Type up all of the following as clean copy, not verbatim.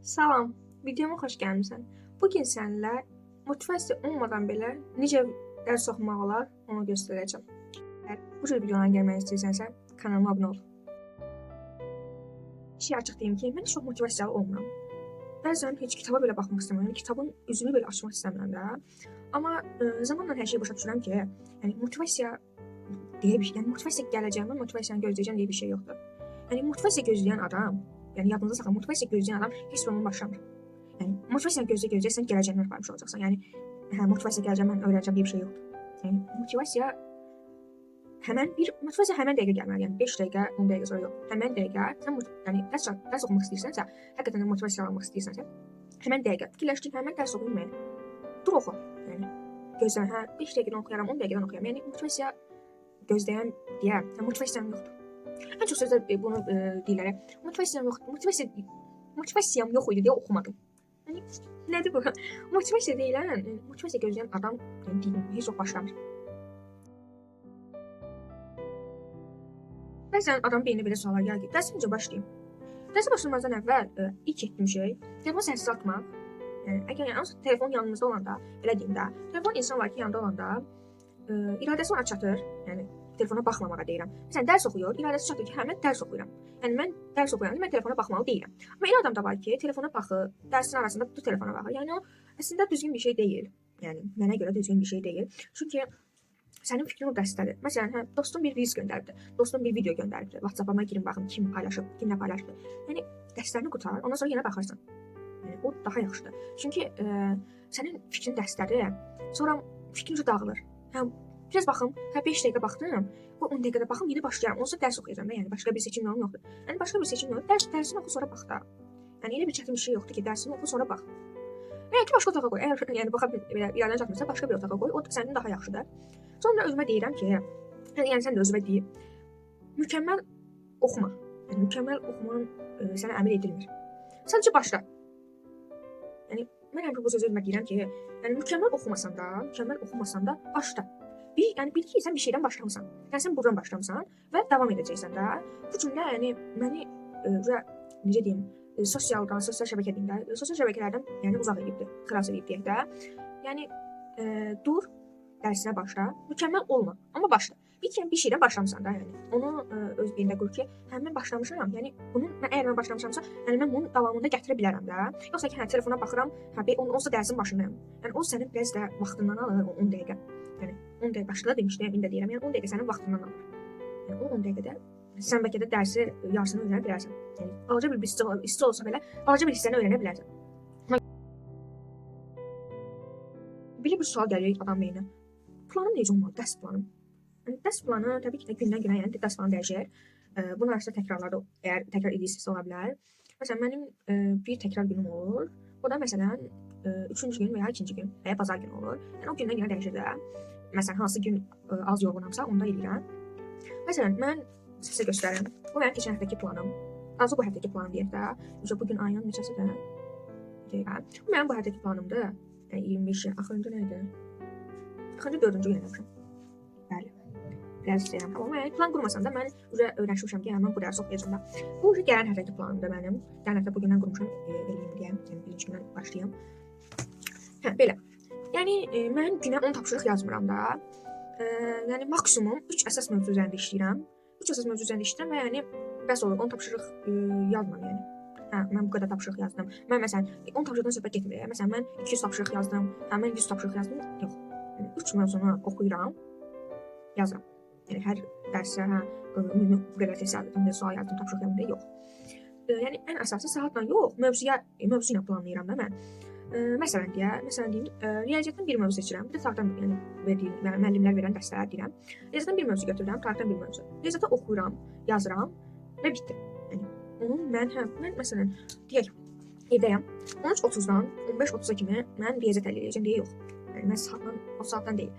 Salam, videoma xoş gəlmisən. Bugün səninlə motivasiya olmadan belə necə dərs oxumaq olar, onu göstərəcəm. Əgər bu cür videoların gəlməyini istəyirsənsə, kanalıma abunə ol. Bir şey açıq deyim ki, mən çox motivasiyalı olmuram. Bəzən heç kitaba belə baxmaq istəmirəm, yəni kitabın üzünü belə açmaq istəmirəm də. Amma zamanla hər şeyi başa düşürəm ki, yəni motivasiya deyə bir şey, yəni motivasiya gələcək, mən motivasiyanı gözləyəcəm deyə bir şey yoxdur. Yəni motivasiya gözləyən adam, yəni yadınızda saxlayın, motivasiya gözləyən adam heç zaman başlamır. Yəni motivasiyanı gözləyə-gözləyə sən gələcəyini aparmış olacaqsan. Yəni hə, motivasiya gələcək, mən öyrənəcəm deyə bir şey yoxdur. Yəni motivasiya həmən bir motivasiya həmən dəqiqə gəlməli. Yəni 5 dəqiqə, 10 dəqiqə sonra yox. Həmən dəqiqə sən yəni dərs oxumaq istəyirsənsə, həqiqətən də motivasiya almaq istəyirsənsə, həmən dəqiqə fikirləşdin, həmən dərs oxuyum mən. Dur oxu. Yəni gözlə, hə, 5 dəqiqədən oxuyaram, 10 dəqiqədən oxuyaram. Yəni motivasiya gözləyən deyə, hə, motivasiyam yoxdur. Ən çox sözlər bunu deyirlər. Motivasiyam yoxdur. Motivasiyam yox idi deyə oxumadım. Yəni nədir bu? Motivasiya deyilən, yəni, motivasiya gözləyən adam, yəni deyim, heç vaxt başlamır. Bəzən adam beyninə belə suallar gəlir ki, dərsə necə başlayım? Dərsə başlamazdan əvvəl ilk etdiyim şey telefon səssiz atmaq. Yəni əgər yəni, telefon yanımızda olanda, belə deyim də, telefon insan var ki, yanında olanda iradəsi ona çatır. Yəni telefona baxmamağa deyirəm. Məsələn, dərs oxuyur, iradəsi çatır ki, hə, mən dərs oxuyuram. Yəni mən dərs oxuyuram, mən telefona baxmalı deyiləm. Amma elə adam da var ki, telefona baxır, dərsin arasında tutur telefona baxır. Yəni o əslində düzgün bir şey deyil. Yəni mənə görə düzgün bir şey deyil. Çünki sənin fikrin o dərsdədir. Məsələn, hə, dostum bir reels göndəribdi, dostum bir video göndəribdi. WhatsApp-ıma girin baxım kim paylaşıb, kim nə paylaşdı. Yəni dərslərini qurtar, ondan sonra yenə baxarsan. Yəni o daha yaxşıdır. Çünki sənin fikrin dərsdədir. Sonra fikrin dağılır. Hə, biraz baxım, hə 5 dəqiqə baxdım, bu 10 dəqiqədə baxım, yenə başlayıram. Onsuz dərs oxuyacağam da, yəni başqa bir seçim yolum yoxdur. Yəni başqa bir seçim yoxdur. Dərsini oxu, sonra bax da. Yəni elə bir çətin bir şey yoxdur ki, dərsini oxu, sonra bax. Və ya ki, başqa otağa qoy. Əgər yəni baxa belə iradən çatmırsa, başqa bir otağa qoy. O sənin daha yaxşıdır. Sonra özümə deyirəm ki, yəni sən də özünə deyim. Mükəmməl oxuma. Yəni mükəmməl oxuman sənə əmr edilmir. Sadəcə başla. Yəni mən həmişə bu sözü özümə deyirəm ki, yəni mükəmməl oxumasan da, başla. Yəni bil ki, sən bir şeydən başlamısan. Yəni sən buradan başlamısan və davam edəcəksən də. Bu cümlə yəni məni necə deyim, sosialdan, sosial şəbəkə deyim də, sosial şəbəkələrdən yəni uzaq edibdi, xilas edib deyək də. Yəni dur, dərsinə başla. Mükəmməl olma, amma başla. Bil ki, bir şeydən başlamısan da, yəni. Onu öz beynində qur ki, hə mən başlamışam. Yəni bunun mən əgər mən başlamışamsa, yəni mən bunun davamını gətirə bilərəm də. Yoxsa ki, hə telefona baxıram, hə onsuz dərsin başındayam. Yəni o sənin biraz da vaxtından alır o 10 dəqiqə. Yəni 10 dəqiqə başla demişdim, indi də deyirəm. Yəni 10 dəqiqə sənin vaxtından alır. Yəni o 10 dəqiqədə sən bəlkə də dərsi yarısını öyrənə bilərsən. Yəni balaca bir hissə olsa belə, balaca bir hissəni öyrənə bilərsən. Belə bir sual gəlir adam beyninə. Planım necə olmalı? Dərs planım. Yəni dərs planı təbii ki də gündən günə, yəni dərs planı dəyişir. Bunun arasında təkrarlar da, əgər təkrar edirsinizsə ola bilər. Məsələn, mənim bir təkrar günüm olur. O da məsələn 3-cü gün və ya 2-ci gün və ya bazar günü olur. Yəni o gündən günə dəyişir də. Məsələn, hansı gün az yorğunamsa, onda eləyirəm. Məsələn, mən sizə göstərim. Bu mənim keçən həftəki planım. Azı bu həftəki planım deyək də. Ücə bu gün ayın neçəsidir? Dəqiqə. Bu mənim bu həftəki planımdır. Yəni 25-i. Axırıncı nə idi? Axırıncı 4-cü gün eləmişəm. Bəli. Biraz istəyirəm. Amma yəni plan qurmasam da mən üzə öyrəşmişəm ki, yəni mən bu dərsi oxuyacağam da. Bu gələn həftəki planımdır mənim. Gələn həftə bugündən qurmuşam, eləyim deyə. Yəni birinci gündən başlayım. Hə, belə. Yəni mən günə 10 tapşırıq yazmıram da. Yəni maksimum 3 əsas mövzu üzərində işləyirəm. 3 əsas mövzu üzərində işləyirəm və yəni bəs olur 10 tapşırıq yazmam yəni. Hə, mən bu qədər tapşırıq yazdım. Mən məsələn 10 tapşırıqdan söhbət getmir. Məsələn, mən 200 tapşırıq yazdım. Hə, mən 100 tapşırıq yazdım. Yox. Yəni 3 mövzunu oxuyuram, yazıram. Yəni hər dərsə, hə, ümumi bu qədər test yazdım, sual yazdım, tapşırıq yazdım deyə yox. Yəni ən əsası saatla yox, mövzu ilə planlayıram da mən. Məsələn deyim, riyaziyyatdan bir mövzu seçirəm. Bir də tarixdən, yəni verdiyim, yəni müəllimlər verən dərslər deyirəm. Riyaziyyatdan bir mövzu götürürəm, tarixdən bir mövzu. Riyaziyyatı oxuyuram, yazıram və bitdi. Yəni onun mən məsələn deyək evdəyəm. 13:30-dan 15:30-a kimi mən riyaziyyat həll edəcəm deyə yox. Yəni mən saatla, o saatdan deyil.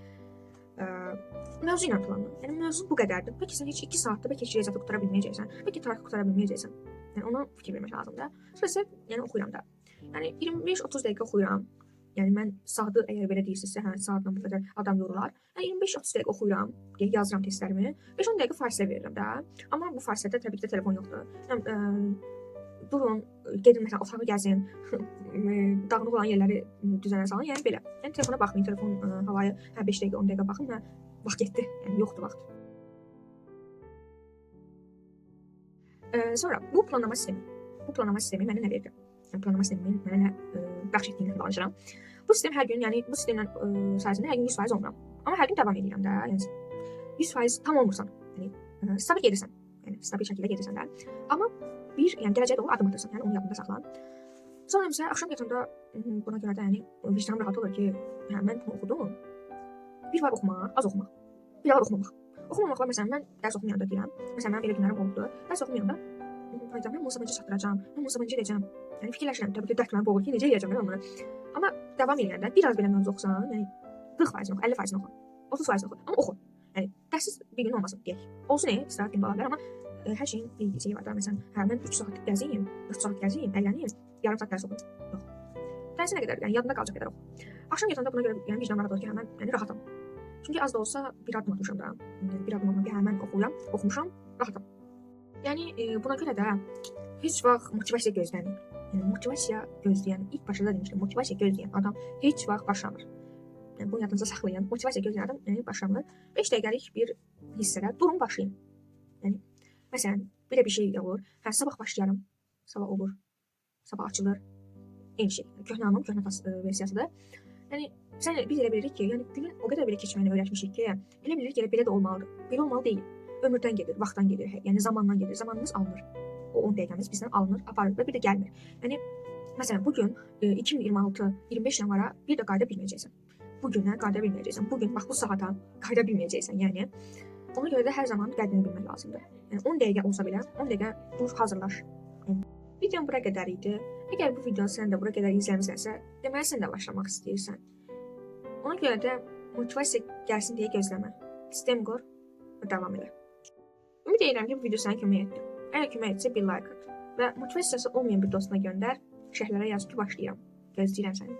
Mövzu ilə planla. Yəni mövzu bu qədərdir. Bəlkə sən heç 2 saatda bəlkə heç riyaziyyatı qutara bilməyəcəksən, bəlkə tarixi qutara bilməyəcəksən. Yəni ona fikir vermək lazımdır. Sonra yəni oxuyuram da. Yəni 25-30 dəqiqə oxuyuram. Yəni mən saatı əgər belə deyirsinizsə, hə, saatla bu qədər adam yorular. Yəni 25-30 dəqiqə oxuyuram, deyə yazıram testlərimi. 5-10 dəqiqə fasilə verirəm də. Amma bu fasilədə təbii ki də telefon yoxdur. Yəni Durun, gedin məsələn otağı gəzin, dağınıq olan yerləri düzənə salın, yəni belə. Yəni telefona baxmayın, telefon havayı hə 5 dəqiqə, 10 dəqiqə baxın, hə vaxt getdi. Yəni yoxdur vaxt. Sonra bu planlama sistemi. Bu planlama sistemi mənə nə verir? Yəni planlama sisteminin mənə nə bəxş etdiyini danışıram. Bu sistem hər gün, yəni bu sistemlə sayəsində hər gün 100% olmuram. Amma hər gün davam edirəm də. Yəni 100% tam olmursan. Yəni stabil gedirsən. Yəni stabil şəkildə gedirsən də. Amma bir, yəni gələcəyə doğru addım atırsan. Yəni onu yadında saxla. Sonra isə axşam yatanda buna görə də yəni vicdanım rahat olur ki, hə mən bunu oxudum. Bir var oxumaq, az oxumaq. Bir var oxumamaq. Oxumamaq var, məsələn mən dərs oxumayanda deyirəm. Məsələn mənim belə günlərim oldu. Dərs oxumayanda ayda mən bunu sabah necə çatdıracağam, mən bunu sabah necə edəcəm. Yəni fikirləşirəm, təbii ki, dərd məni boğur ki, necə eləyəcəm mən bunu. Amma davam eləyəndə biraz belə mövzu oxusan, yəni 40% oxu, 50% oxu, 30% oxu, amma oxu. Yəni dərssiz bir gün olmasın deyək. Olsun, istirahət günü ola bilər, amma hər şeyin bir şeyi var da. Məsələn, hə mən 3 saat gəziyim, 4 saat gəziyim, əylənim, yarım saat dərs oxuyum. Yox. Dərsi nə qədər, yəni yadında qalacaq qədər oxu. Axşam yatanda buna görə yəni vicdanım rahat olur ki, hə mən yəni rahatam. Çünki az da olsa bir addım atmışam da. Yəni bir addım atmışam ki, hə mən oxuyuram, oxumuşam, rahatam. Yəni buna görə də heç vaxt motivasiya gözləməyin. Yəni motivasiya gözləyən, ilk başda da demişdim, motivasiya gözləyən adam heç vaxt başlamır. Yəni bunu yadınızda saxlayın. Motivasiya gözləyən adam yəni başlamır. 5 dəqiqəlik bir hissədə durun, başlayın. Yəni məsələn, belə bir şey olur. Hə sabah başlayaram. Sabah olur. Sabah açılır. Eyni şey. Köhnə anım, köhnə versiyasıdır. Yəni sən biz elə bilirik ki, yəni günün o qədər belə keçməyini öyrəşmişik ki, elə bilirik ki, elə belə də olmalıdır. Belə olmalı deyil. Ömürdən gedir, vaxtdan gedir, yəni zamandan gedir. Zamanımız alınır. O 10 dəqiqəmiz bizdən alınır, aparır və bir də gəlmir. Yəni məsələn bu gün 2026 25 yanvara bir də qayıda bilməyəcəksən. Bu günə qayıda bilməyəcəksən. Bu gün bax bu saata qayıda bilməyəcəksən. Yəni ona görə də hər zaman qədrini bilmək lazımdır. Yəni 10 dəqiqə olsa belə 10 dəqiqə dur, hazırlaş. Yəni, videom bura qədər idi. Əgər bu videonu sən də bura qədər izləmisənsə, deməli sən də başlamaq istəyirsən. Ona görə də motivasiya gəlsin deyə gözləmə. Sistem qur və davam elə. Ümid edirəm ki, bu video sənə kömək etdi. Əgər kömək etsə bir like at və motivasiyası olmayan bir dostuna göndər, şərhlərə yaz ki, başlayıram. Gözləyirəm səni.